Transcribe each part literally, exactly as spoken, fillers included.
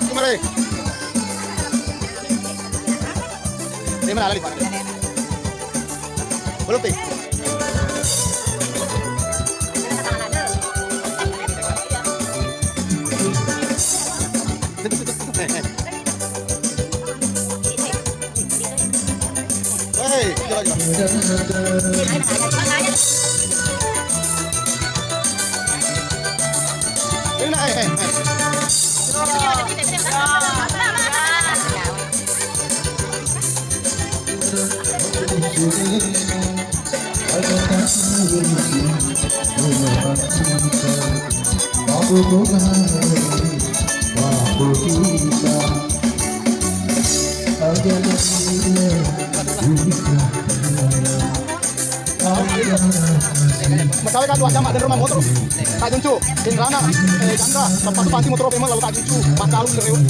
Kumare. Ini mana lagi, Pak? Belum, Pi. Hei, coba, coba. Ini nak, eh, eh, eh. Masalah kan dua jam ada rumah motor. Tak juncu, kendaraan, eh, janda, lepas panci motor, memang lalu tak juncu, bakal lu rewe.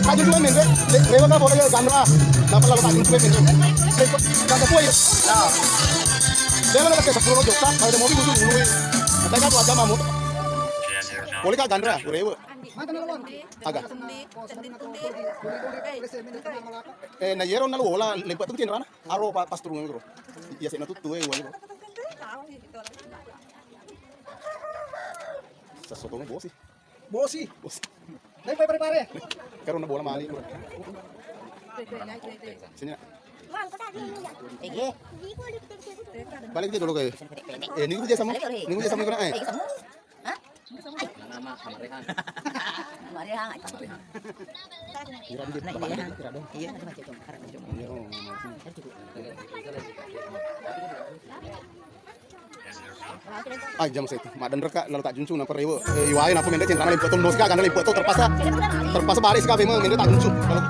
Tak juncu kan, men, re-, rewe kan, boleh janda, dapat lalu tak juncu, men, re. Eh, kata kue, ya. Dia kan ada sepuluh juta, kalau ada mobil, butuh dulu, ya. Saya kan dua jam, motor. Boleh kan, janda, rewe. Agak. Eh, na yero na lu ola, lebat tu kendaraan. Aro pa-, pas turun, bro. Iya, saya na tuttu, eh, wali, bro. Sesuatu bosi. Bosi. Bosi. Dai, pare, pare, pare. Karo na bola mali, bro. Sini, nak. Balik aja dulu, guys. Eh, ini gua sama. Ini gua sama, eh. Hah? Nama Kamarehan. Kamarehan. Kamarehan. Iya, iya. Iya, nanti baca itu. Iya, oh, iya. Ai, jam satu. Madan reka, lalu tak juncu, napa rewe. Eh, iwai, napa mende cinta, napa lempe tu, nos, kan, lempe tu, terpaksa, terpaksa baris, kan, memang mende tak juncu. Kalau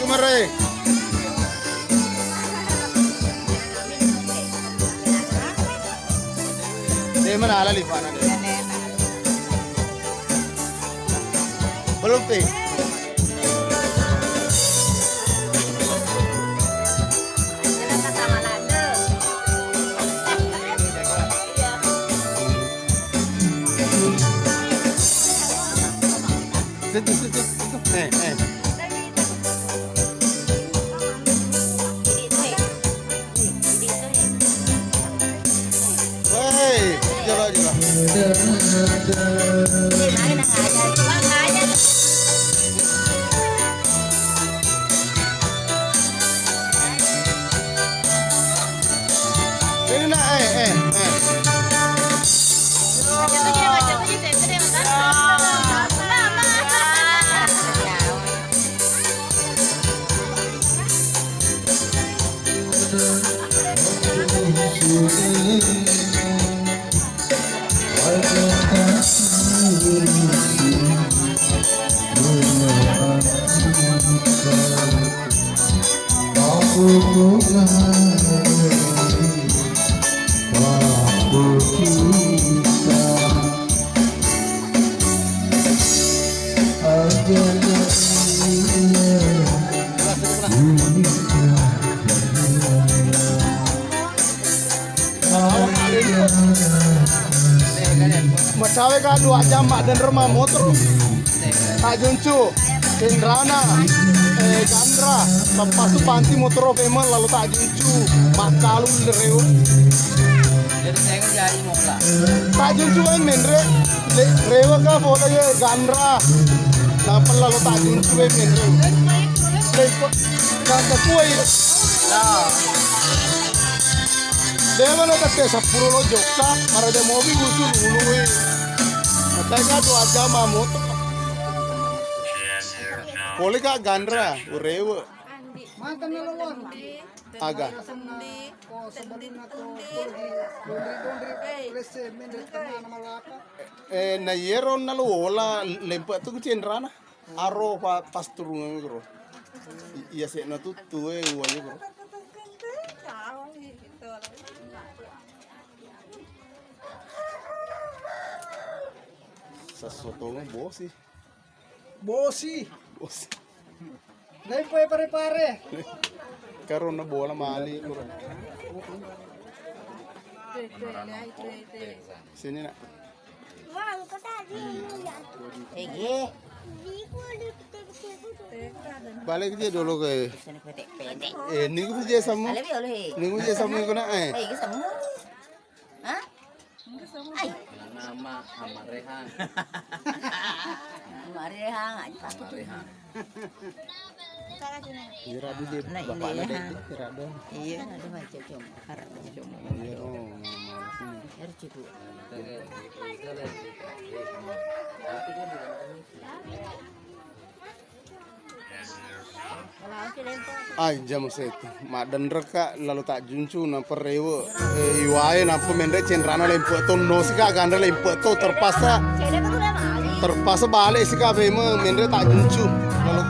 Kemarin. Dia mana ala lipana dia? Belum, Pi. Situ, situ, situ. Eh, eh. Hei, jolo, jolo. Sini nak, eh, eh, eh. Macawe ka dua jam maddenre mammotoro. Tajuncu, Cenrana, eh, Gandra, lepas tu panti motoro pemeng lalu tajuncu, makkalu le rewe. Tajuncu kan menre, le-, rewe ka pole ye Gandra. Nappa lalu tajuncu kan menre. Lepo, ka, ka kuai. Nah. Dewa na tette seppulo lo jokka, maraja mobil usul ului. Matai ka dua jam mammotoro. Pole ka Gandra, urewe. Aga. Eh, na iyero na lo wola lempe tu Cenrana. Aro pa-, pas turungan kuro. I-, iya sekna tuttu, eh, uwai kuro. Sassotongo bosi. Bosi. Bosi. Dai, pare-pare. Karona bola mali. Sini, nak. Ege. Balik aja dulu ke. Sini pete-pete. Eh, ini gue aja sama. Ini gue aja sama, eh. Hah? Ai. Nama Amarehang. Amarehang aja. Amarehang. Ira di, di bapakna dek, ira dong. Iya, ada macam cuma. Harap cuma. Iya, oh, mama sini. Harus cukup. Ai, jam setu. Maddenreka lalo tajuncu, nappa rewe. Eh, iwae, nappa menre Cenrana lempe to, no sika Gandra lempe to, terpaksa. Terpaksa balik sika pemeng, menre tajuncu. Lalo